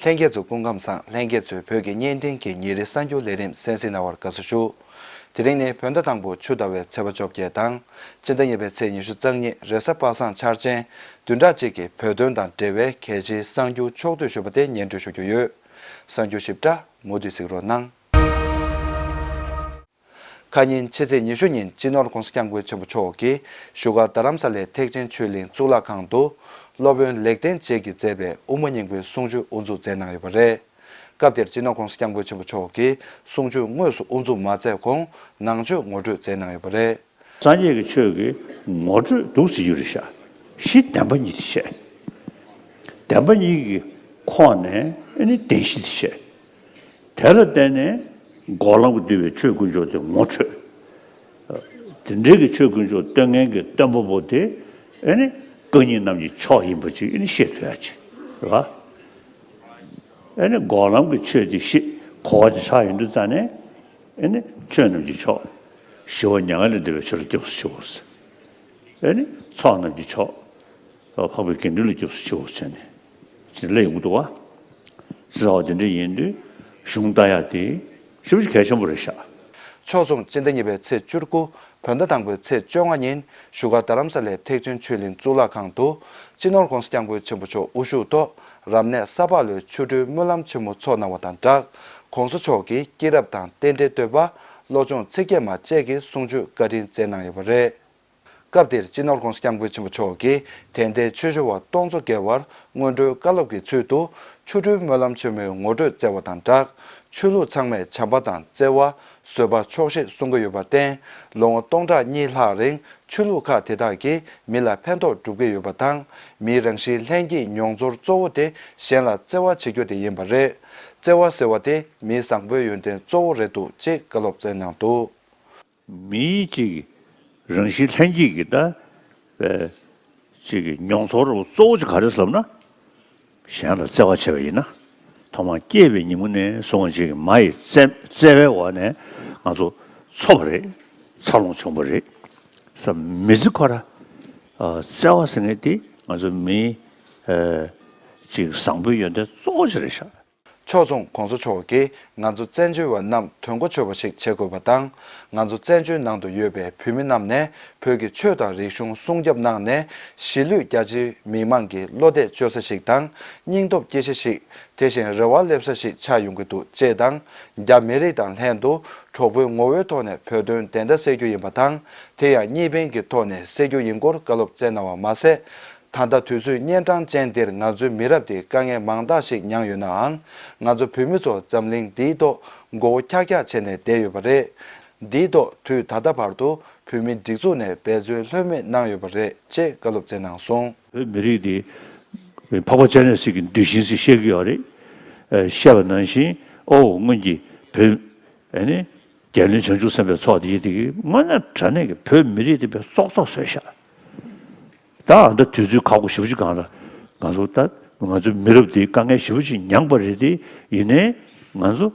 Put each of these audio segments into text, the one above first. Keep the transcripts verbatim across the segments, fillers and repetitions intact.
ལྷན་རྒྱས་ཚོ་སྐུ་ཁམས་བཟང་། ལྷན་རྒྱས་ཚོས་བོད་ཀྱི་བརྙན་འཕྲིན་གྱི་ཉིན་རེའི་གསར་འགྱུར་ལས་རིམ་གསན་གཟིགས་གནང་བར་དགའ་བསུ་ཞུ། དེ་རིང་ནི་བོད་ཟླ་དང་པོ་ཆུ་ཟླ་བའི་ཚེས་པ་བཅོ་བརྒྱད་དང་། སྤྱི་ཟླ་གཉིས་པའི་ཚེས་ཉི་ཤུ་རྩ་གཉིས་རེས་གཟའ་པ་སངས་འཆར་ཅན། བདུན་ཕྲག་གཅིག་གི་བོད་དོན་དང་འབྲེལ་བའི་གལ་ཆེའི་གསར་འགྱུར་ཕྱོགས་བསྡུས་ཞུས་པ་དེ་སྙན་སྒྲོན་ཞུ་རྒྱུ་ཡོད། གསར་འགྱུར་ཞིབ་ཕྲ་མུ་མཐུད་གཟིགས་རོགས་གནང་། ཁ་ཉིན་ཕྱི་ཚེས་ཉི་ཤུ་ཉིན་སྤྱི་ནོར་༸གོང་ས་༸སྐྱབས་མགོན་ཆེན་པོ་མཆོག་གིས་བཞུགས་སྒར་རྡ་རམ་ས་ལའི་ཐེག་ཆེན་ཆོས་གླིང་གཙུག་ལག་ཁང་དུ། སློབ་དཔོན་ལེགས་ལྡན་འབྱེད་ཀྱིས་མཛད་པའི་དབུ་མ་སྙིང་པོའི་གསུང་ཆོས་དབུ་འཛུགས་མཛད་གནང་ཡོད་པ་རེད། སྐབས་དེར་སྤྱི་ནོར་༸གོང་ས་༸སྐྱབས་མགོན་ཆེན་པོ་མཆོག་གིས་གསུང་ཆོས་དངོས་སུ་དབུ་འཛུགས་མ་མཛད་གོང་ནང་ཆོས་ངོ་སྤྲོད་མཛད་གནང་ཡོད་པ་རེད། སངས་རྒྱས་ཀྱི་ཆོས་ཀྱི་ངོ་སྤྲོད་འདུག་ཟེར་རྒྱུ་རེད་ཤག་གཞི་བདེན་པ་གཉིས་དེ་བཤད། བདེན་པ་གཉིས་ཀྱི་ཁོངས་ནས་ཨ་ནི་བདེན་བཞི་དེ་བཤད། དེ་ལ་བརྟེན་ནས་འགོག་ལམ་གྱིས་བསྡུས་པའི་ཆོས་དཀོན་མཆོག་དེ་ངོ་འཕྲོད། དེ་འདྲའི་གི་ཆོས་དཀོན་མཆོག་སྟོན་མཁན་གྱི་སྟོན་པ་པོ་དེ་ཨ་ནི་བཀའ་རྙིང་རྣམས་ཀྱི་མཆོག་ཡིན་པ་ཅིག་ཨ་ནི་ཤེས་ཐུབ་ཡ་ཅིག་རེད་བ། ཨ་ནི་འགོག་ལམ་གྱི་ཆོས་དེ་བཞི་གོ་བ་ཅིག་ཆགས་ཡོང་དུས་ཙང་ནས་ཨ་ནི་ཆོས་རྣམས་ཀྱི་མཆོག་ཞི་བ་མྱ་ངན་ལས་འདས་པའི་ཆོས་ལ་སྐྱབས་སུ་མཆིའོ། ཨ་ནི་ཚོགས་རྣམས་ཀྱི་མཆོག་འཕགས་པའི་དགེ་འདུན་ལ་སྐྱབས་སུ་མཆིའོ་ཟེར་ནས་ཅིག་སླེབས་ཡོང་གི་འདུག་བ། ཟེར་བ་དེ་འདྲ་ཡིན་དུས་གཞུང་ལྟ་ཡག་དེ་ཞེ་པོ་ཅིག་གལ་ཆེན་པོ་རེད་ཤག་ཕྱོགས་མཚུངས་སྤྱི་ཟླ་གཉིས་པའི་ཚེས་བཅུ་དགུ་བོད་ཟླ་དང་པོའི་ཚེས་བཅོ་ལྔ་ཉིན་བཞུགས་སྒར་རྡ་རམ་ས་ལའི་ཐེག་ཆེན་ཆོས་གླིང་གཙུག་ལག་ཁང་དུ་སྤྱི་ནོར་༸གོང་ས་༸སྐྱབས་མགོན་ཆེན་པོ་མཆོག་དབུ་བཞུགས་ཐོག་རབ་གནས་ས་ཕག་ལོའི་ཆོ་འཕྲུལ་སྨོན་ལམ་ཆེན་མོ་ཚོགས་གནང་བ་དང་སྦྲགས། ༸གོང་ས་མཆོག་གིས་སྐྱེས་རབས་དང་རྟེན་འབྲེལ་བསྟོད་པ། བློ་སྦྱོང་ཚིག་བརྒྱད་མ་བཅས་ཀྱི་གསུང་ཆོས་བཀའ་དྲིན་སྩལ་གནང་ཡོད་པ་རེད། སྐབས་དེར་སྤྱི་ནོར་༸གོང་ས་༸སྐྱབས་མགོན་ཆེན་པོ་མཆོག་གིས་དད་ལྡན་ཆོས་ཞུ་བ་སྟོང་ཚོ་བརྒལ་བར་སྔོན་འགྲོའི་བཀའ་སློབ་ཀྱི་ཚུལ་དུ་ཆོ་འཕྲུལ་སྨོན་ལམ་ཆེན་མོའི་ངོ་སྤྲོད་སྩལ་བ་དང་སྦྲགས། ཆོས་ལུགས་ཚང་མས་བྱམས་པ་དང་བརྩེ་བ། བཟོད་པ་ཆོག་ཤེས་གསུང་གི་ཡོད་པར་བརྟེན། ལོ་ངོ་སྟོང་ཕྲག་གཉིས་ལྷག་རིང་ཆོས་ལུགས་ཁག་དེ་དག་གིས་མི་ལ་ཕན་ཐོགས་སྒྲུབ་ཀྱི་ཡོད་པ་དང་། མིའི་རང་བཞིན་ལྷན་སྐྱེས་མྱོང་ཚོར་གཙོ་བོ་དེ་གཞན་ལ་བརྩེ་བ་བྱེད་རྒྱུ་དེ་ཡིན་པ་རེད། བརྩེ་བ་ཟེར་བ་དེ་མིའི་བཟང་པོའི་ཡོན་ཏན་གཙོ་བོ་རེད་འདུག་ཅེས་བཀའ་སློབ་སྩལ་གནང་འདུག་མིའི་གཅིག་རང་བཞིན་ལྷན་སྐྱེས་ཀྱི་ད་བའི་གཅིག་གི་མྱོང་ཚོར་གཙོ་བོ་གཅིག་ག་རེ་ཟེར་ན། གཞན་ལ་བརྩེ་བ་བྱས་པ་ཡིན་ན། ཐོག་མར་སྐྱེས་པའི་ཉིན་མོ་ནས་བཟུང་བ་གཅིག་གི་མ་ཡི་བརྩེ་བརྩེ་བའི་འོག་ནས་ང་ཚོ་འཚོ་བ་རེད། འཚར་ལོངས་བྱུང་བ་རེད། ས་མི་ཚེ་ཁོ་ར་བརྩེ་བ་ཟེར་མཁན་དེ་ང་ཚོ་མིའི་གཅིག་བཟང་པོའི་ཡོན་ཏན་གཙོ་བོ་ཅིག་རེད་ཤག་ཕྱོགས་མཚུངས་༸གོང་ས་མཆོག་གིས་ང་ཚོ་བཙན་བྱོལ་བ་རྣམས་དོན་གོ་ཆོད་པ་ཞིག་བྱེད་དགོས་པ་དང་། ང་ཚོ་བཙན་བྱོལ་ནང་དུ་ཡོད་པའི་བོད་མི་རྣམས་ནས་བོད་ཀྱི་ཆོས་དང་རིག་གཞུང་སྲུང་སྐྱོབ་གནང་ནས། གཞིས་ལུས་རྒྱ་ཆེའི་མི་མང་གི་བློ་གཏད་བཅོལ་ས་ཞིག་དང་། སྙིང་སྟོབས་སྐྱེད་ཆ་ཞིག་དེ་བཞིན་རེ་བ་སླེབས་ས་ཞིག་ཆགས་ཡོང་གི་འདུག་ཅེས་དང་། རྒྱ་མི་རིགས་དང་ལྷན་དུ་གྲོགས་པོའི་ངོ་བོའི་ཐོག་ནས་བོད་དོན་བདེན་མཐའ་གསལ་རྒྱུ་ཡིན་པ་དང་། དེ་ཡང་གཉིས་ཕན་གྱི་ཐོག་ནས་གསལ་རྒྱུ་ཡིན་སྐོར་བཀའ་སློབ་སྩལ་གནང་བ་མ་ཟད། ད་ལྟ་དུས་ཚོད་གཉན་འཕྲང་ཅན་འདིར་ང་ཚོའི་མི་རབས་འདིས་དཀའ་ངལ་མང་དག་ཞིག་མྱངས་ཡོད་ནའང་། ང་ཚོ་བོད་མི་ཚོ་འཛམ་གླིང་འདིའི་ཐོག་མགོ་བོ་འཁྱག་འཁྱག་བྱས་ནས་བསྡད་ཡོད་པ་རེད། འདིའི་ཐོག་དུས་ད་ལྟ་བར་དུ་བོད་མིའི་སྒྲིག་འཛུགས་ནས་འབད་བརྩོན་ལྷོད་མེད་གནང་ཡོད་པ་རེད་ཅེས་བཀའ་སློབ་སྩལ་གནང་སོང་། བོད་མི་རིགས་འདི་འཕགས་པ་སྤྱན་རས་གཟིགས་ཀྱི་གདུལ་ཞིང་ཞེས་བཤད་ཀྱི་ཡོད་རེད། ཨ། བཤད་པ་ནང་བཞིན་ཨོ་སྔོན་གྱི་བོད་ཨ་ནི་རྒྱལ་བློན་བྱང་ཆུབ་སེམས་དཔའི་ཚོགས་འདི་ཡིན་དེ་གི་དངོས་གནས་དྲང་གནས་ཀྱི་བོད་མི་རིགས་འདི་དཔེ་སྲོག་ཐོག་བཟོས་ཤག་ད་ཨ་ད་དུས་ཚོད་ཁག་པོ་ཞེ་པོ་ཅིག་སྒང་ལ་ང་ཚོ་ད་ང་ཚོའི་མི་རབས་འདིའི་དཀའ་ངལ་ཞེ་པོ་ཅིག་མྱངས་པ་རེད་དེ། ཡིན་ནའི་ང་ཚོ་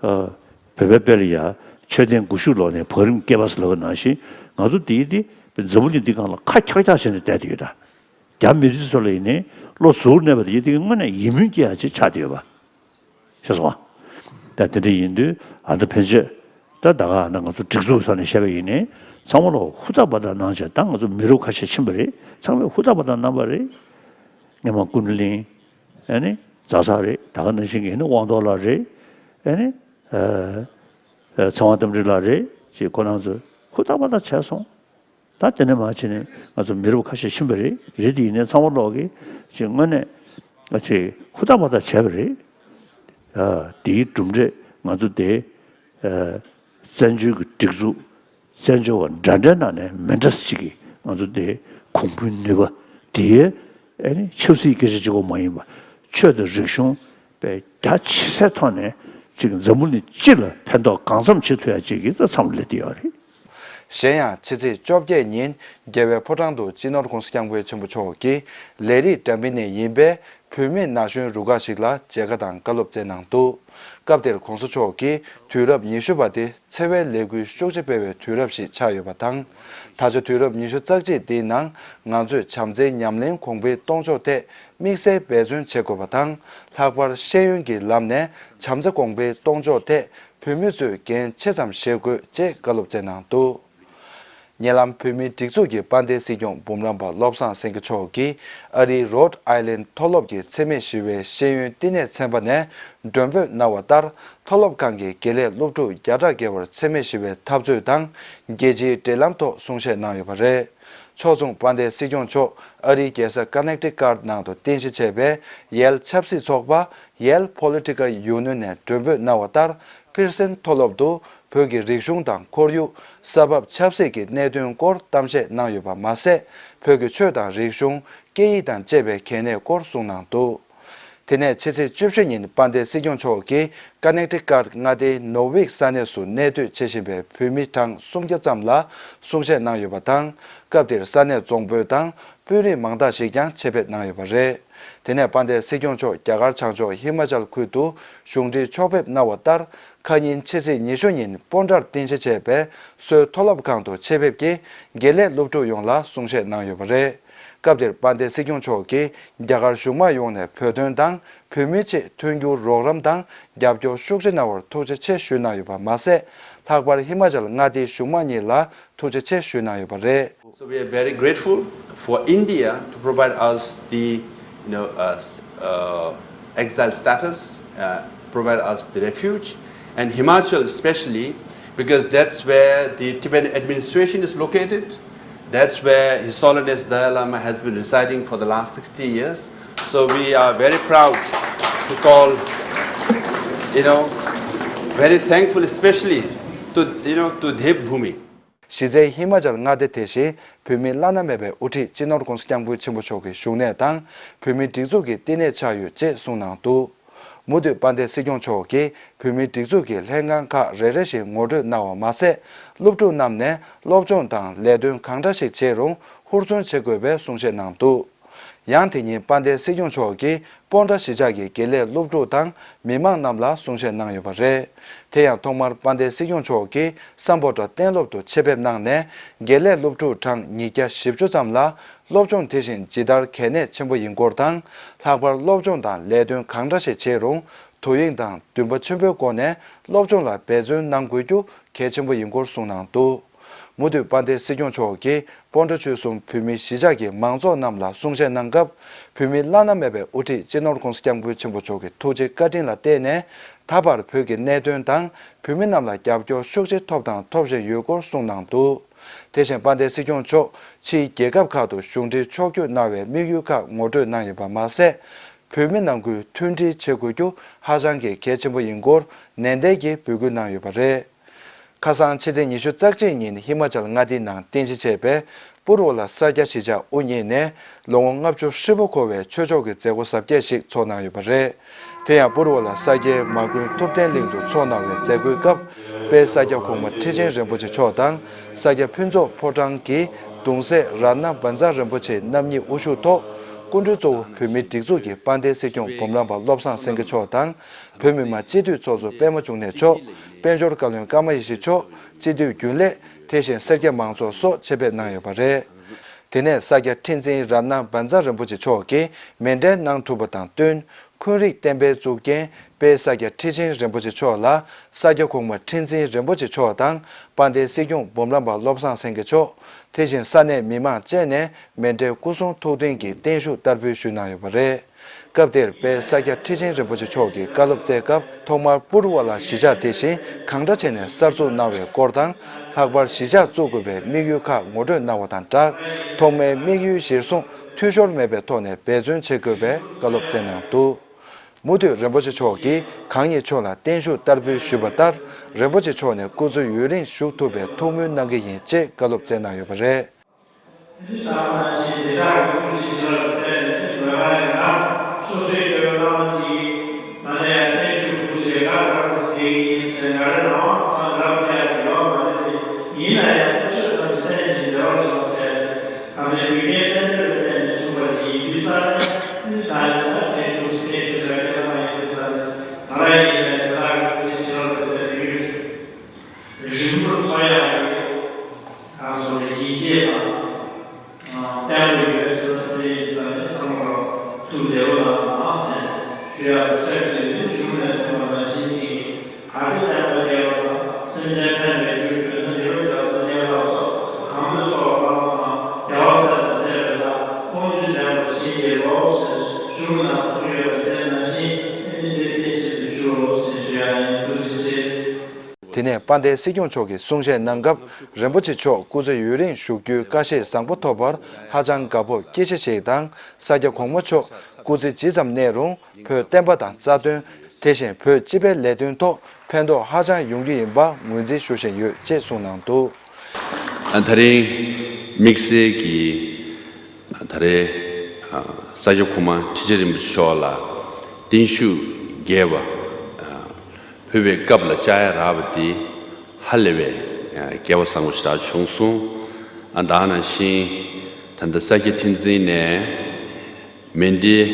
ཨ་བོད་པའི་དཔེ་ལ་ཡ་མཆོད་རྟེན་དགུ་བཞུགས་ལོག་ནས་བང་རིམ་བསྐལ་པ་ཟེར་ལབ་པ་ནང་བཞིན་ང་ཚོ་འདིའི་འདི་འཛམ་བུ་གླིང་འདི་སྒང་ལ་ཁ་འཁྱག་འཁྱག་བྱས་ནས་བསྡད་དེ་ཡོད་ད། རྒྱ་མི་རིགས་ཚོ་ལ་ཡིན་ནའི་བློ་གཟུར་གནས་པ་དེ་ཡིན་དེ་དངོས་གནས་ཡིད་སྨོན་སྐྱེ་ཡ་ཅིག་ཆགས་བསྡད་ཡོད་པ། ཤེས་སོང་ཨ། ད་དེ་འདྲ་ཡིན་དུས་ཨ་ད་ཕན་ཆད་ད་ད་ག་ཨ་ད་ང་ཚོ་སྒྲིག་འཛུགས་ཐོག་ནས་བཤད་པ་ཡིན་ནའི་ཚང་མ་ལོ་ཧུར་ཐག་པ་ད་གནང་བྱས། ད་ང་ཚོ་མི་རབས་ཁ་ཤས་ཕྱིན་པ་རེད། ཚང་མས་ཧུར་ཐག་པ་ད་གནང་བ་རེད། སྔོན་མ་ཀུན་གླིང་། ཨ་ནི་རྫ་ས་རེད། ད་ག་ནང་བཞིན་གྱི་ཨ་ནི་དབང་ཐོག་ལགས་རེད། ཨ་ནི་ཨ་ཨ་ཚེ་དབང་རྟ་མགྲིན་ལགས་རེད། ཅེས་ཁོ་རང་ཚོས་ཧུར་ཐག་པ་ད་བྱས་སོང་། ད་དེ་ནས་མར་ཕྱིན་ནས་ང་ཚོ་མི་རབས་ཁ་ཤས་ཕྱིན་པ་རེད། རེད་དེ་ཡིན་ནའི་ཚང་མ་ལོག་གིས་ཅིག་དངོས་གནས་ཅིག་ཧུར་ཐག་པ་ཐག་བྱས་པ་རེད། ཨ་དེའི་གྲུབ་འབྲས་ང་ཚོ་དེ་ཨ་བཙན་བྱོལ་གྱི་སྒྲིག་འཛུགས་བཙན་བྱོལ་བ་འདྲ་འདྲའི་ནང་ནས་མི་འདྲ་ས་ཅིག་གིས་ང་ཚོ་དེ་གོང་བུའི་ནུས་པ་དེའི་ཨ་ནི་ཆབ་སྲིད་སྐད་ཆ་གཅིག་པོ་མ་ཡིན་པ་ཆོས་དང་རིག་གཞུང་པའི་རྒྱ་ཆེ་སའི་ཐོག་ནས་ཅིག་འཛམ་བུ་གླིང་སྤྱི་ལ་ཕན་ཐོགས་གང་འཚམ་བྱེད་ཐུབ་ཡ་ཅིག་གི་ད་མཚམས་སླེབས་བསྡད་ཡོད་རེད། གཞན་ཡང་ཕྱི་ཚེས་བཅོ་བརྒྱད་ཉིན་རྒྱལ་བའི་ཕོ་བྲང་དུ་སྤྱི་ནོར་༸གོང་ས་༸སྐྱབས་མགོན་ཆེན་པོ་མཆོག་གིས་ལས་རིགས་འདྲ་མིན་ནས་ཡིན་པའི་ བོད་མིའི་ན་གཞོན་རུ་ཁག་ཞིག་ལ་མཇལ་ཁ་དང་བཀའ་སློབ་སྩལ་གནང་འདུག་སྐབས་དེར་གོང་ས་མཆོག་གིས་དུས་རབས་ཉི་ཤུ་པ་དེ་འཚེ་བའི་ལས་འགུལ་ཤུགས་ཆེ་སྤེལ་བའི་དུས་རབས་ཤིག་ཆགས་ཡོད་པ་དང་། ད་ཆ་དུས་རབས་ཉི་ཤུ་རྩ་གཅིག་འདིའི་ནང་ང་ཚོས་བྱམས་བརྩེའི་ཉམས་ལེན་གོང་འཕེལ་གཏོང་ཕྱོགས་ཐད་དམིགས་བསལ་འབད་བརྩོན་བྱེད་དགོས་པ་དང་། ལྷག་པར་ཤེས་ཡོན་གྱི་ལམ་ནས་བྱམས་བརྩེ་གོང་འཕེལ་གཏོང་ཕྱོགས་ཐད་བོད་མི་ཚོས་འགན་ཆེ་ཙམ་བཞེས་དགོས་ཅེས་བཀའ་སློབ་སྩལ་གནང་འདུག་ཉེ་ལམ་བོད་མིའི་སྒྲིག་འཛུགས་ཀྱི་དཔལ་ལྡན་སྲིད་སྐྱོང་འབུམ་རམས་པ་བློ་བཟང་སེང་གེ་མཆོག་གིས་ཨ་རིའི་རོད་ཨའི་ལན་མཐོ་སློབ་ཀྱི་འཚེ་མེད་ཞི་བའི་ཤེས་ཡོན་བསྟི་གནས་ཚན་པ་ནས་མགྲོན་འབོད་གནང་བ་ལྟར། མཐོ་སློབ་ཁང་གི་དགེ་ལས་སློབ་ཕྲུག་བརྒྱ་ཕྲག་བརྒལ་བར་འཚེ་མེད་ཞི་བའི་འཐབ་རྩོད་དང་རྒྱལ་སྤྱིའི་འབྲེལ་ལམ་ཐོག་གསུང་བཤད་གནང་ཡོད་པ་རེད། ཕྱོགས་མཚུངས་དཔལ་ལྡན་སྲིད་སྐྱོང་མཆོག་ཨ་རིའི་རྒྱལ་ས་ཀ་ནེག་ཊི་ཀཊ་ནང་དུ་རྟེན་གཞི་བྱས་པའི་ཡེལ་ཆབ་སྲིད་ཚོགས་པ་Yale Political Union ནས་མགྲོན་འབོད་གནང་བ་ལྟར། ཕིར་སན་མཐོ་སློབ་ཏུ་བོད་ཀྱི་རིག་གཞུང་དང་ཁོར་ཡུག་ས་བབ་ཆབ་སྲིད་ཀྱི་གནད་དོན་སྐོར་གཏམ་བཤད་གནང་ཡོད་པ་མ་ཟད། བོད་ཀྱི་ཆོས་དང་རིག་གཞུང་སྐད་ཡིག་དང་བཅས་པའི་གལ་གནད་སྐོར་གསུངས་གནང་འདུག་དེ་ནས་ཕྱི་ཚེས་བཅུ་བཞི་ཉིན་དཔལ་ལྡན་སྲིད་སྐྱོང་མཆོག་གིས་ཀ་ནེག་ཊི་ཀཊ་མངའ་སྡེའི་ནོར་ཝིག་ས་གནས་སུ་གནས་སྡོད་བྱེད་བཞིན་པའི་བོད་མི་གྲངས་སུམ་བརྒྱ་ཙམ་ལ་གསུང་བཤད་གནང་ཡོད་པ་དང་། སྐབས་དེར་ས་གནས་རྫོང་དཔོན་དང་དཔོན་རིགས་མང་དག་ཞིག་ཀྱང་ཆེད་ཕེབས་གནང་ཡོད་པ་རེད། དེ་ནས་དཔལ་ལྡན་སྲིད་སྐྱོང་མཆོག་རྒྱ་གར་བྱང་ཕྱོགས་ཧི་མ་ཅལ་ཁུལ་དུ་གཞུང་འབྲེལ་ཕྱོགས་ཕེབས་གནང་བ་ལྟར། ཁ་ཉིན་ཕྱི་ཚེས་ཉི་ཤུ་ཉིན་སྤོན་ཊར་རྟེན་གཞི་བྱས་པའི་སོའི་མཐོ་སློབ་ཁང་དུ་ཆེད་ཕེབས་ཀྱིས་དགེ་ལས་སློབ་ཕྲུག་ཡོངས་ལ་གསུང་བཤད་གནང་ཡོད་པ་རེད། སྐབས་དེར་དཔལ་ལྡན་སྲིད་སྐྱོང་མཆོག་གིས་རྒྱ་གར་གཞུང་མང་ཡོངས་ནས་བོད་དོན་དང་བོད་མིའི་ཆེད་མཐུན་འགྱུར་རོགས་རམ་དང་རྒྱབ་སྐྱོར་ཤུགས་ཆེ་གནང་བར་ཐུགས་རྗེ་ཆེ་ཞུས་གནང་ཡོད་པ་མ་ཟད། ལྷག་པར་ཧི་མ་ཅལ་མངའ་སྡེའི་གཞུང་མང་གཉིས་ལ་ཐུགས་རྗེ་ཆེ་ཞུས་གནང་ཡོད་པ་རེད། So we are very grateful for India to provide us the, you know, uh, s- uh, exile status, uh, provide us the refuge, and Himachal especially, because that's where the Tibetan administration is located. That's where His Holiness Dalai Lama has been residing for the last sixty years. So we are very proud to call, you know, very thankful especially to, you know, to Devbhoomi. གཞི་རྩའི་ཧི་མ་ཅལ་མངའ་སྡེ་དེ་བཞིན་བོད་མིའི་བླ་ན་མེད་པའི་དབུ་ཁྲིད་སྤྱི་ནོར་༧གོང་ས་༧སྐྱབས་མགོན་ཆེན་པོ་མཆོག་གི་བཞུགས་གནས་དང་བོད་མིའི་སྒྲིག་འཛུགས་ཀྱི་བསྟི་གནས་ཆགས་ཡོད་ཅེས་གསུངས་གནང་འདུག་མུ་མཐུད་དཔལ་ལྡན་སྲིད་སྐྱོང་མཆོག་གིས་བོད་མིའི་སྒྲིག་འཛུགས་ཀྱི་ལྷན་ཁང་ཁག་རེ་རེ་བཞིན་ངོ་སྤྲོད་གནང་བ་མ་ཟད། སློབ་ཕྲུག་རྣམས་ནས་སློབ་སྦྱོང་དང་ལས་དོན་གང་འདྲ་ཞིག་བྱེད་རུང་ཧུར་བརྩོན་བྱེད་དགོས་པའི་གསུང་བཤད་གནང་འདུག་ཡང་དེ་ཉིན་དཔལ་ལྡན་སྲིད་སྐྱོང་མཆོག་གིས་སྤོན་ཊ་གཞིས་ཆགས་ཀྱི་དགེ་ལས་སློབ་ཕྲུག་དང་མི་མང་རྣམས་ལ་གསུང་བཤད་གནང་ཡོད་པ་རེད། དེ་ཡང་ཐོག་མར་དཔལ་ལྡན་སྲིད་སྐྱོང་མཆོག་གིས་སམ་བྷོ་ཊ་གཏན་སློབ་ཏུ་ཆེད་ཕེབས་གནང་ནས་དགེ་ལས་སློབ་ཕྲུག་གྲངས་ཉིས་བརྒྱ་བཞི་བཅུ་ཙམ་ལ་སློབ་སྦྱོང་དེ་བཞིན་ཇི་ལྟར་གལ་གནད་ཆེན་པོ་ཡིན་སྐོར་དང་། ལྷག་པར་སློབ་སྦྱོང་དང་ལས་དོན་གང་འདྲ་ཞིག་བྱེད་རུང་དོ་དབྱིངས་དང་འདུན་པ་ཆེན་པོའི་སྒོ་ནས་སློབ་སྦྱོང་ལ་འབད་བརྩོན་གནང་དགོས་རྒྱུ་གལ་ཆེན་པོ་ཡིན་སྐོར་གསུངས་གནང་འདུག་མུ་མཐུད་དཔལ་ལྡན་སྲིད་སྐྱོང་མཆོག་གིས་སྤོན་ཊ་ཆོལ་གསུམ་བོད་མིའི་གཞིས་ཆགས་ཀྱི་མང་ཚོགས་རྣམས་ལ་གསུང་བཤད་གནང་སྐབས། བོད་མིའི་བླ་ན་མེད་པའི་དབུ་ཁྲིད་སྤྱི་ནོར་༧གོང་ས་༧སྐྱབས་མགོན་ཆེན་པོ་མཆོག་གི་ཐུགས་རྗེ་བཀའ་དྲིན་ལ་བརྟེན་ནས་ད་བར་བོད་ཀྱི་གནད་དོན་དང་བོད་མི་རྣམས་ལ་རྒྱབ་སྐྱོར་ཤུགས་ཆེ་ཐོབ་དང་ཐོབ་བཞིན་ཡོད་སྐོར་གསུངས་གནང་འདུག་དེ་བཞིན་དཔལ་ལྡན་སྲིད་སྐྱོང་མཆོག་ཕྱིའི་རྒྱལ་ཁབ་ཁག་ཏུ་གཞུང་འབྲེལ་ཕྱོགས་བསྐྱོད་གནང་བའི་དམིགས་ཡུལ་ཁག་ངོ་སྤྲོད་གནང་ཡོད་པ་མ་ཟད། བོད་མི་ནང་ཁུལ་མཐུན་སྒྲིལ་བྱེད་དགོས་རྒྱུ་ཧ་ཅང་གི་གལ་ཆེན་པོ་ཡིན་སྐོར་ནན་ཏན་གྱིས་འབོད་སྐུལ་གནང་ཡོད་པ་རེད། ཁ་སང་ཕྱི་ཚེས་ཉི་ཤུ་རྩ་གཅིག་ཉིན་ཧི་མ་ཅལ་མངའ་སྡེའི་ནང་རྟེན་གཞི་བྱས་པའི་པུར་ཝ་ལ་ས་སྐྱ་གཞིས་ཆགས་དབུ་བརྙེས་ནས་ལོ་ངོ་ལྔ་བཅུ་ཧྲིལ་པོ་འཁོར་བའི་ཆོས་ཕྱོགས་ཀྱི་མཛད་སྒོ་གཟབ་རྒྱས་ཤིག་ཚོགས་གནང་ཡོད་པ་རེད། དེ་ཡང་པུར་ཝ་ལ་ས་སྐྱའི་མ་དགོན་ཐུབ་བསྟན་གླིང་དུ་ཚོགས་གནང་བའི་མཛད་སྒོའི་སྐབས། དཔལ་ས་སྐྱ་གོང་མ་ཁྲི་ཆེན་རིན་པོ་ཆེ་མཆོག་དང་། ས་སྐྱ་ཕུན་ཚོགས་ཕོ་བྲང་གི་གདུང་སྲས་རཏྣ་བཛྲ་རིན་པོ་ཆེ་རྣམ་གཉིས་དབུ་བཞུགས་ཐོག་སྐུ་མགྲོན་གཙོ་བོ་བོད་མིའི་སྒྲིག་འཛུགས་ཀྱི་དཔལ་ལྡན་སྲིད་སྐྱོང་འབུམ་རམས་པ་བློ་བཟང་སེང་གེ་མཆོག་དང་། བོད་མི་མང་སྤྱི་འཐུས་ཚོགས་གཙོ་པད་མ་འབྱུང་གནས་མཆོག་དཔལ་འབྱོར་བཀའ་བློན་ཀརྨ་ཡེ་ཤེས་མཆོག་སྤྱི་འཐུས་རྒྱུན་ལས། དེ་བཞིན་སེར་སྐྱ་མང་ཚོགས་སོགས་ཆེད་ཕེབས་གནང་ཡོད་པ་རེད། དེ་ནས་ས་སྐྱ་ཁྲི་འཛིན་རཏྣ་བཛྲ་རིན་པོ་ཆེ་མཆོག་གིས་མཎྜལ་གནང་གྲུབ་པ་དང་བསྟུན། འཁོན་རིགས་བསྟན་པའི་གཙུག་རྒྱན་དཔལ་ས་སྐྱ་ཁྲི་ཆེན་རིན་པོ་ཆེ་མཆོག་ལ་ས་སྐྱ་གོང་མ་ཁྲི་འཛིན་རིན་པོ་ཆེ་མཆོག་དང་དཔལ་ལྡན་སྲིད་སྐྱོང་འབུམ་རམས་པ་བློ་བཟང་སེང་གེ་མཆོག་དེ་བཞིན་ས་གནས་མི་མང་བཅས་ནས་མཎྜལ་སྐུ་གསུང་ཐུགས་རྟེན་གྱི་བརྟན་བཞུགས་བསྟར་འབུལ་ཞུས་གནང་ཡོད་པ་རེད། སྐབས་དེར་དཔལ་ས་སྐྱ་ཁྲི་ཆེན་རིན་པོ་ཆེ་མཆོག་གིས་བཀའ་སློབ་སྩལ་སྐབས། ཐོག་མར་པུར་ཝ་ལ་གཞིས་ཆགས་དེ་བཞིན་གང་འདྲ་བྱས་ནས་གསར་འཛུགས་གནང་བའི་སྐོར་དང་། ལྷག་པར་གཞིས་ཆགས་བཙུགས་དགོས་པའི་དམིགས་ཡུལ་ཁག་ངོ་སྤྲོད་གནང་བ་དང་སྦྲགས། ཐོག་མའི་དམིགས་ཡུལ་གཞིར་བཟུང་འཐུས་ཤོར་མེད་པའི་ཐོག་ནས་འབད་བརྩོན་བྱེད་དགོས་པའི་བཀའ་སློབ་སྩལ་གནང་འདུག་མུ་མཐུད་རིན་པོ་ཆེ་མཆོག་གིས་གང་ཉིད་མཆོག་ལ་བརྟན་བཞུགས་བསྟར་འབུལ་ཞུས་པ་ལྟར། རིན་པོ་ཆེ་མཆོག་ནས་སྐུ་ཚེ་ཡུན་རིང་བཞུགས་ཐུབ་པའི་ཐུགས་སྨོན་གནང་གི་ཡིན་ཅེས་བཀའ་སློབ་སྩལ་གནང་ཡོད་པ་རེད། འདི་ལྟ་བ་ཞིག་དེ་དག་གི་ཀུན་གྱི་ཞི་བར་བསྟན་ནས་འདི་འབད་བ་ཡིན་ན། སོ་སོའི་དགེ་བའི་རྣམ་ཅིག་ང་ལ་ཡང་བརྟན་བཞུགས་ཕུལ་ཞེས་ང་ལ་རག་ཅིག་དེ་ཡིན་ཟེར་ང་རེ་རང་དབང་དུ་ཐང་རབ་རྒྱག་གི་ཡོད་མ་རེད་དེ། ཡིན་ན་ཡང་ཁོ་ཤོད་ཙམ་གྱི་ལྷན་ཅིག་འབྲེལ་བ་བྱུང་ཟེར། ད་ལྟའི་བོད་རྒྱའི་བསྟན་འགྲོའི་སྟེང་ནས་བྱུང་བ་ཞིག་ཡིན་དུས་ཙང་ནས་འདི་ལྟ་ཡིན་ན་དེ། བརྟན་པོ་ཡོད་ཚུལ་དེ་ཡིན་ཙང་ནི་ཚང་མར་ཐུགས་བདེ་པོ་ལ་མ་ཟེར་ཞུ་ཡག་ཆབས་ཅིག་ནི་གཞུང་ནས་གསུངས་པ་ནང་བཞིན་ཅིག་ག་དུས་བསྟན་པ་སྐྱེ་བ་དང་སེམས་ཅན་ཕན་པའི་རྒྱུར་གྱུར་ན་ནི་རོ་རྒྱ་མཚོ་གནས་སྐབས་སོགས་དང་པོའི་འཚོ་བ་བླ་མ་དང་བདེ་བ་གསལ་དང་བཅས་པའི་ལྷ་དཀོན་མཆོག་ལྡན་པ་ཞིག་ཡིན་ལོ་ཞེས་གཞུང་ནང་གསུངས་ཡོད་པ་དེ་ནང་བཞིན་ཨེ་ནི་དེ་སྐད་ཞིག་ཏུ་ཞུའོ་ཞེས་ཞུ་ཡག་ཡིན། ཐུགས་རྗེ་ཆེ། དེ་ནས་དཔལ་ལྡན་སྲིད་སྐྱོང་མཆོག་གིས་གསུང་བཤད་གནང་སྐབས་རིན་པོ་ཆེ་མཆོག་སྐུ་ཚེ་ཡུན་རིང་བཞུགས་རྒྱུའི་བཀའ་བཞེས་བཟང་པོ་ཐོབ་པར་ཧ་ཅང་དགའ་སྤོབས་སྐྱེ་ཤ་ཞིག་དང་ས་སྐྱ་གོང་མ་མཆོག་སྐུ་ཚེ་ཇི་ཙམ་གནས་རུང་བོད་བསྟན་པ་དང་རྩ་དོན། དེ་བཞིན་བོད་སྤྱི་པའི་ལས་དོན་ཐོག་ཕན་ཐོགས་ཧ་ཅང་ཡོང་རྒྱུ་ཡིན་པ་ངོས་འཛིན་ཞུ་བཞིན་ཡོད་ཅེས་གསུངས་གནང་འདུག། ཨ། ད་རིང་དམིགས་བསལ་གྱིས་ད་རེས་ཨ་ས་སྐྱ་གོང་མ་ཁྲི་ཆེན་རིན་པོ་ཆེ་མཆོག་ལ་བརྟན་བཞུགས་རྒྱས་པ་ཨ་ཕུལ་བའི་སྐབས་ལ་བཅར་ཡ་རག་པ་འདི་ཧ་ལས་པའི་ཨ་སྐལ་བ་བཟང་པོ་ཞེ་དྲག་བྱུང་སོང་། ཨ་ད་ནང་བཞིན་ད་ལྟ་ས་སྐྱ་ཁྲི་འཛིན་ནས་མཎྜལ་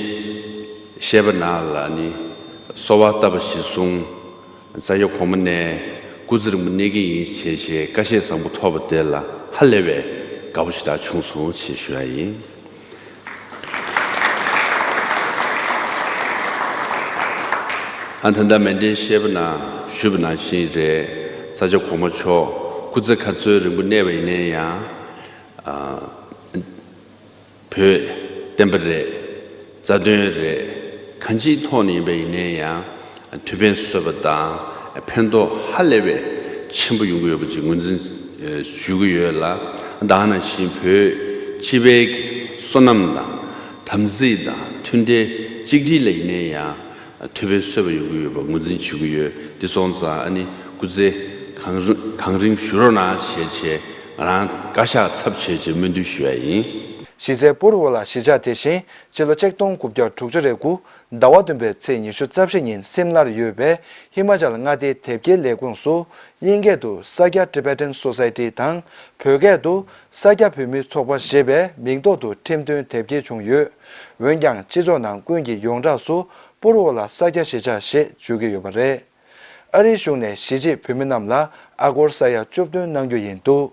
བཞེས་པ་ནང་ལ་ནི་གསོལ་བ་བཏབ་པ་གཞིར་བཟུང་། ས་སྐྱ་གོང་མ་ནས་སྐུ་ཚེ་རིང་པོ་གནས་ཀྱི་ཡིན་ཞེས་བཀའ་བཞེས་བཟང་པོ་ཐོབ་པ་དེ་ལ་ཧ་ལས་པའི་དགའ་པོ་ཞེ་དྲག་བྱུང་སོང་ཞེས་ཞུ་ཡ་ཡིན། ཨ་ད་ལྟ་མཎྜལ་བཞེས་པ་ནང་ཞུས་པ་ནང་བཞིན་རེད། ས་སྐྱ་གོང་མ་མཆོག་སྐུ་ཚེ་ག་ཚོད་རིང་པོ་གནས་པ་ཡིན་ན་ཡང་། ཨ། བོད་བསྟན་པ་རེད། རྩ་དོན་རེད། གང་ཅིའི་ཐོག་ནས་ཡིན་པ་ཡིན་ནའི་ཡང་ཐུགས་ཕན་གསོས་པ་དང་ཕན་ཐོགས་ཧ་ལས་པའི་ཆེན་པོ་ཡོང་གི་ཡོད་པ་ཅིག་ངོས་འཛིན་ཞུ་གི་ཡོད་ལ། ད་ག་ནང་བཞིན་བོད་སྤྱི་པའི་བསོད་ནམས་དང་དམ་ཚིག་དང་མཐུན་སྒྲིལ་གཅིག་སྒྲིལ་ལ་ཡིན་ནའི་ཡང་ཐུགས་ཕན་གསོས་པ་ཡོང་གི་ཡོད་པ་ངོས་འཛིན་བྱེད་ཀྱི་ཡོད། འདི་སོང་ཙང་ཨ་ནི་སྐུ་ཚེ་གང་རིང་གང་རིང་བཞུགས་རོགས་གནང་ཞེས་བྱས་ང་རང་བཀའ་ཤག་ཚབ་བྱས་བྱས་སྨོན་འདུན་ཞུ་ཡ་ཡིན། གཞི་རྩའི་པུ་རུ་ཝ་ལ་གཞིས་ཆགས་དེ་བཞིན་ཕྱི་ལོ་ཆིག་སྟོང་དགུ་བརྒྱ་དྲུག་ཅུ་རེ་དགུ་ཟླ་བ་བདུན་པའི་ཚེས་ཉི་ཤུ་རྩ་བཞི་ཉིན་སིམ་ལར་ཡོད་པའི་ཧི་མ་ཅལ་མངའ་སྡེའི་དེབ་སྐྱེལ་ལས་ཁུངས་སུ་དབྱིན་སྐད་དུ་ས་སྐྱ་Tibetan Society དང་བོད་སྐད་དུ་ས་སྐྱ་བོད་མིའི་ཚོགས་པ་ཞེས་པའི་མིང་ཐོག་ཏུ་ཁྲིམས་མཐུན་དེབ་སྐྱེལ་བྱུང་ཡོད། འོན་ཀྱང་སྤྱི་ཚོགས་ནང་ཀུན་གྱིས་ཡོངས་གྲགས་སུ་པུ་རུ་ཝ་ལ་ས་སྐྱ་གཞིས་ཆགས་ཞེས་བརྗོད་ཀྱི་ཡོད་པ་རེད། ཨ་རིའི་གཞུང་ནས་གཞིས་བྱེས་བོད་མི་རྣམས་ལ་ཨ་སྒོར་ས་ཡ་བཅུ་བདུན་གནང་རྒྱུ་ཡིན་འདུག།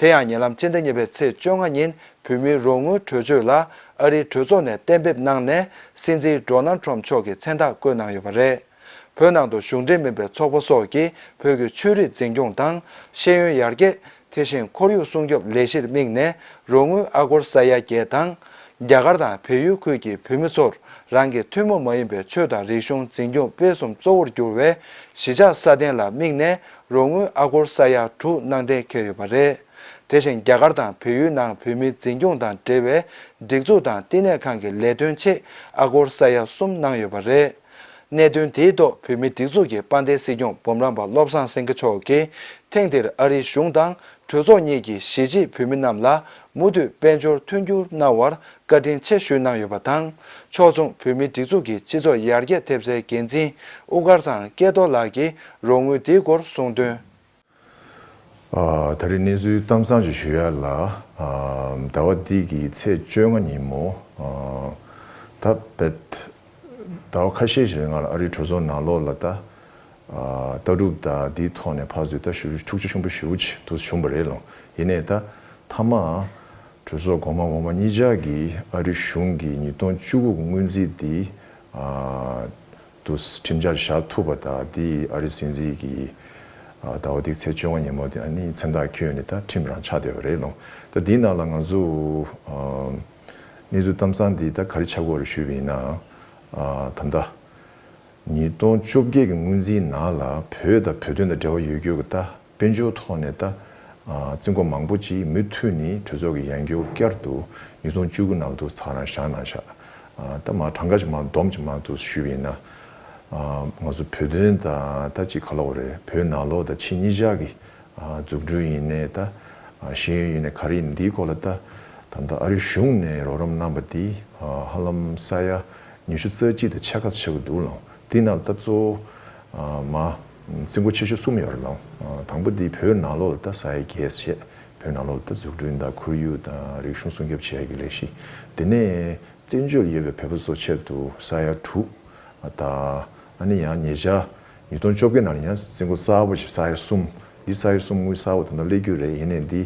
དེ་ཡང་ཉེ་ལམ་སྤྱི་ཟླ་གཉིས་པའི་ཚེས་བཅོ་ལྔ་ཉིན་བོད་མིའི་རོགས་དངུལ་གྲོས་ཆོད་ལ་ཨ་རིའི་གྲོས་ཚོགས་ནས་གཏན་འབེབས་གནང་ནས་སྲིད་འཛིན་ཌོ་ནལ་ཊམ་མཆོག་གིས་མཚན་རྟགས་བཀོད་གནང་ཡོད་པ་རེད། བོད་ནང་དུ་གཞུང་འབྲེལ་མིན་པའི་ཚོགས་པ་སོགས་ཀྱིས་བོད་ཀྱི་ཆོས་རིག་འཛིན་སྐྱོང་དང་ཤེས་ཡོན་ཡར་རྒྱས། དེ་བཞིན་ཁོར་ཡུག་སྲུང་སྐྱོབ་ལས་གཞིར་དམིགས་ནས་རོགས་དངུལ་ཨ་སྒོར་ས་ཡ་བརྒྱད་དང་། རྒྱ་གར་དང་བལ་ཡུལ་ཁུལ་གྱི་བོད་མི་ཚོར་རང་གི་ཐུན་མོང་མ་ཡིན་པའི་ཆོས་དང་རིག་གཞུང་འཛིན་སྐྱོང་སྤེལ་གསུམ་གཙོ་བོར་གྱུར་བའི་གཞིས་ཆགས་སྲ་བརྟན་ལ་དམིགས་ནས་རོགས་དངུལ་ཨ་སྒོར་ས་ཡ་དྲུག་གནང་གཏན་འཁེལ་ཡོད་པ་རེད། དེ་བཞིན་རྒྱ་གར་དང་བལ་ཡུལ་ནང་བོད་མིའི་འཛིན་སྐྱོང་དང་འབྲེལ་བའི་སྒྲིག་འཛུགས་དང་བསྟི་གནས་ཁང་གི་ལས་དོན་ཆེད་ཨ་སྒོར་ས་ཡ་གསུམ་གནང་ཡོད་པ་རེད། གནད་དོན་དེའི་ཐོག་བོད་མིའི་སྒྲིག་འཛུགས་ཀྱི་དཔལ་ལྡན་སྲིད་སྐྱོང་འབུམ་རམས་པ་བློ་བཟང་སེང་གེ་མཆོག་གིས་ཐེངས་འདིར་ཨ་རིའི་གཞུང་དང་གྲོས་ཚོགས་གཉིས་ཀྱིས་གཞིས་བྱེས་བོད་མི་རྣམས་ལ་མུ་མཐུད་དཔལ་འབྱོར་མཐུན་འགྱུར་གནང་བར་བཀའ་དྲིན་ཆེ་ཞུས་གནང་ཡོད་པ་དང་། ཕྱོགས་མཚུངས་བོད་མིའི་སྒྲིག་འཛུགས་ཀྱི་སྤྱི་ཚོགས་ཡར་རྒྱས་ཐེབས་རྩའི་འགན་འཛིན་དབུ་དཀར་ཚང་སྐལ་རྡོར་ལགས་ཀྱིས་རོགས་དངུལ་དེའི་སྐོར་གསུངས་དོན། ཨ། ད་རེས་གནས་ཚུལ་གཏམ་བཟང་ཞིག་ཞུ་ཡ་ལ། ཨ། ཟླ་བ་འདི་གི་ཚེས་བཅོ་ལྔ་ཉིན་མོ། ཨ། ད་བེད་ཟླ་བ་ཁ་ཤས་ཤིག་རིང་ལ་ཨ་རིའི་གྲོས་ཚོགས་ནང་ལོགས་ལ་ད། ཨ། ལྟ་གྲུབ་དང་འདིའི་ཐོག་ནས་ཕར་ཚུར་ད་ཞུ་འཁྲུག་ཆ་ཆེན་པོ་ཞེ་པོ་ཅིག་འདུག་བྱུང་བ་རེད་ལོ། ཡིན་ནའི་ད་མཐའ་མ་གྲོས་ཚོགས་གོང་མ་འོག་མ་གཉིས་ཆ་གིས་ཨ་རིའི་གཞུང་གིས་ཉིས་སྟོང་བཅུ་དགུ་གི་སྔོན་རྩིས་འདི། ཨ། དུ་ཁྲིམས་འཆར་བཞག་ཐུབ་པ་དང་། དེ་ཨ་རིའི་སྲིད་འཛིན་གྱིས་ཨ་ཟླ་བ་འདིའི་ཚེས་བཅོ་ལྔ་ཉིན་མོ་དེ་ཨ་ནི་མཚན་རྟགས་བསྐྱོན་ནས་ད་ཁྲིམས་རང་ཆགས་བསྡད་པ་རེད་ལོ། ད་དེའི་ནང་ལ་ང་ཚོ་ཨ་གནས་ཚུལ་གཏམ་བཟང་འདི་ད་ག་རེ་ཆགས་ཀྱི་ཡོད་རེད་ཞུས་པ་ཡིན་ན། ཨ་ད་ལྟ་ཉིས་སྟོང་བཅོ་བརྒྱད་ཀྱི་སྔོན་རྩིས་ནང་ལ་བོད་དང་བོད་དོན་དང་འབྲེལ་བ་ཡོད་རྒྱུ་གི་ད། དཔལ་འབྱོར་ཐོག་ནས་ད་ཨ་རྩིས་འགོ་མང་པོ་ཅིག་མུ་མཐུད་ནས་གྲོས་ཚོགས་ཀྱིས་ཡང་བསྐྱར་བསྐྱར་དུ་ཉིས་སྟོང་བཅུ་དགུ་ནང་དུ་ཚར་རང་བཞག་གནང་བཞག་ཨ་ད་མ་གྲངས་ཀ་ཅིག་མ་བསྡོམས་ཅིག་མ་དུ་ཞུས་པ་ཡིན་ན། ཨ་ང་ཚོ་བོད་དོན་དང་ད་ཅིག་ག་ལབ་དགོས་རེད། བོད་ནང་ལོགས་དང་ཕྱི་གཉིས་ཆ་གི་ཨ་འཛུགས་སྐྲུན་ཡིན་ནའི་ད་ཨ་ཤེས་ཡོན་ཡིན་ནའི་ག་རེ་ཡིན་འདིའི་སྐོར་ལ་ད་ད་ལྟ་ཨ་རིའི་གཞུང་ནས་རོགས་རམ་གནང་པ་འདི་ཨ་ཧ་ལམ་ས་ཡ་ཉི་ཤུ་རྩ་གཅིག་དང་ཕྱེད་ཀ་ཆགས་ཀྱི་འདུག་ལགས། དེ་ནང་ད་གཙོ་བོ་ཨ་མ་རྩིས་འགོ་ཆེ་ཤོས་གསུམ་ཡོད་རེད་ལགས། ཨ་དང་པོ་འདི་བོད་ནང་ལོགས་ལ་ད་ས་ཡ་བརྒྱད་བྱས། བོད་ནང་ལོགས་ལ་ད་འཛུགས་སྐྲུན་དང་ཁོར་ཡུག་དང་རིག་གཞུང་སྲུང་སྐྱོབ་བྱེད་ཡ་གི་ལས་གཞི། དེ་ནས་བཙན་བྱོལ་ཡོད་པའི་བོད་པ་ཚོ་ཆེད་དུ་ས་ཡ་དྲུག་ད་ཨ་ནི་ཡང་ཉེ་ཆར་ཉིས་སྟོང་བཅོ་བརྒྱད་ནང་ལ་ཡང་རྩིས་འགོ་གསར་པ་ཞིག་ས་ཡ་གསུམ། འདི་ས་ཡ་གསུམ་དངུལ་གསར་པ་ད་ལྟ་སླེབས་རྒྱུ་རེད། ཡིན་ནའི་འདི་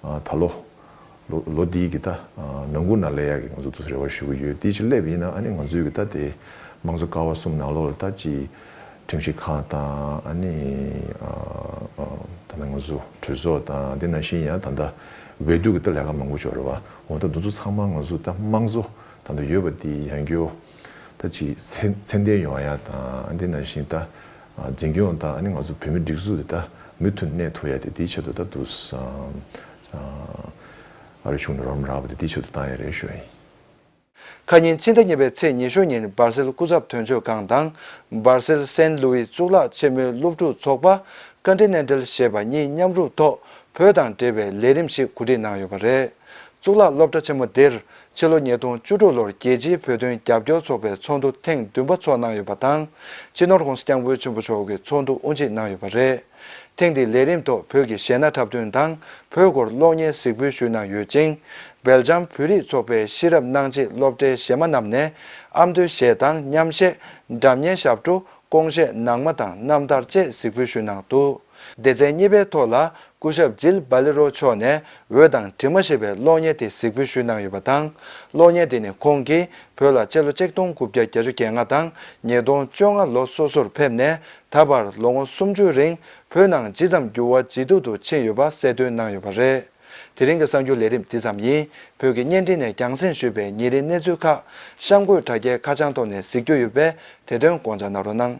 ཨ་ད་ལོ་ ལོ་ལོ་འདིའི་གི་ད་ནང་ཁུལ་ནང་སླེབས་ཡག་གི་ང་ཚོ་དུས་རེ་བ་ཞུ་གི་ཡོད། དེའི་ཕྱིར་སླེབས་ཡིན་ན་ཨ་ནི་ང་ཚོའི་གི་ད་དེ་དམངས་གཙོ་ཀ་བ་གསུམ་ནང་ལོགས་ལ་ད་ཅི་ཁྲིམས་ཞིབ་ཁང་དང་ཨ་ནི་ད་ལྟ་ང་ཚོ་གྲོས་ཚོགས་དང་དེ་ནང་བཞིན་ཡང་ད་ལྟ་འོས་བསྡུ་གི་ད་ལས་ཀ་མང་པོ་ཅིག་ཡོད་རེད་བ། འོ་ད་འདི་ཚོ་ཚང་མ་ང་ཚོ་ད་དམངས་གཙོ་ད་ལྟ་ཡོད་པ་དེ་ཡང་སྐྱར་ད་ཅི་ཚད་ཚད་ལྡན་ཡོང་ཡ་དང་དེ་ནང་བཞིན་ད་འཛིན་སྐྱོང་དང་ཨ་ནི་ང་ཚོ་བོད་མི་སྒྲིག་འཛུགས་དེ་ད་མུ་མཐུད་གནས་ཐུབ་ཡ་དེ་དེའི་ཆེད་དུ་ད་དུ་ཨ་རི་གཞུང་ནས་རོགས་རམ་རག་པ་དེ་དེའི་ཆེད་དུ་བཏང་ཡ་རེད་ཞུ་ཡ་ཡིན། ཁ་ཉིན་ཕྱི་ཟླ་གཉིས་པའི་ཚེས་ཉི་ཤུ་ཉིན་སྦར་སེལ་སྐུ་ཚབ་དོན་གཅོད་ཁང་དང་སྦར་སེལ་སེན་ལུའི་གཙུག་ལག་ཆེན་མོའི་སློབ་ཕྲུག་ཚོགས་པ་ཀོན་ཊི་ནེན་ཊལ་ཞེས་པ་གཉིས་མཉམ་རུབ་ཐོག་བོད་དང་འབྲེལ་བའི་ལས་རིམ་ཞིག་གོ་སྒྲིག་གནང་ཡོད་པ་རེད། གཙུག་ལག་སློབ་གྲྭ་ཆེན་མོ་འདིར་ཕྱི་ལོ་ཉིས་སྟོང་བཅུ་དྲུག་ལོར་རྒྱལ་སྤྱིའི་བོད་དོན་རྒྱབ་སྐྱོར་ཚོགས་པའི་ཚོགས་འདུ་ཐེངས་བདུན་པ་ཚོགས་གནང་ཡོད་པ་དང་། སྤྱི་ནོར་༸གོང་ས་༸སྐྱབས་མགོན་ཆེན་པོ་མཆོག་གིས་ཚོགས་འདུ་དབུ་འབྱེད་གནང་ཡོད་པ་རེད། ཐེངས་འདིའི་ལས་རིམ་ཐོག་བོད་ཀྱི་གཞས་སྣ་འཁྲབ་སྟོན་དང་བོད་སྐོར་གློག་བརྙན་གཟིགས་འབུལ་ཞུས་གནང་ཡོད་ཅིང་། སྦེལ་ཇམ་བོད་རིགས་ཚོགས་པའི་ཤེས་རབ་སྣང་བྱེད་སློབ་གྲྭའི་གཞས་མ་རྣམས་ནས་ཨ་མདོའི་གཞས་དང་ཉམས་གཞས། སྒྲ་སྙན་ཞབས་བྲོ། ཀོང་གཞས་ནང་མ་དང་རྣམ་ཐར་བཅས་གཟིགས་འབུལ་ཞུས་གནང་འདུག་སྡེ་ཚན་གཉིས་པའི་ཐོག་ལ་སྐུ་ཞབས་ཇིལ་བྷ་ལེ་རོ་མཆོག་ནས་འོད་དང་དྲི་མ་ཞེས་པའི་གློག་བརྙན་དེ་གཟིགས་འབུལ་ཞུས་གནང་ཡོད་པ་དང་། གློག་བརྙན་དེ་ནི་ཁོང་གིས་བོད་ལ་སྤྱི་ལོ་ཆིག་སྟོང་དགུ་བརྒྱ་བརྒྱད་ཅུ་གྱ་ལྔ་དང་ཉིས་སྟོང་བཅོ་ལྔ་ལོ་སོ་སོར་ཕེབས་ནས་ད་བར་ལོ་ངོ་སུམ་ཅུའི་རིང་བོད་ནང་ཇི་ཙམ་འགྱུར་བ་ཇེ་སྡུག་ཏུ་ཕྱིན་ཡོད་པ་གསལ་སྟོན་གནང་ཡོད་པ་རེད། དེ་རིང་གི་གསར་འགྱུར་ལས་རིམ་འདི་ཙམ་ཡིན། བོད་ཀྱི་བརྙན་འཕྲིན་ནས་རྒྱང་སྲིང་ཞུས་པའི་ཉིན་རེའི་གནས་ཚུལ་ཁག་གཤམ་འཁོད་དྲ་རྒྱའི་ཁ་བྱང་ཐོག་ནས་གཟིགས་རྒྱུ་ཡོད་པས་དེ་དོན་དགོངས་འཇགས་གནང་རོགས་གནང་།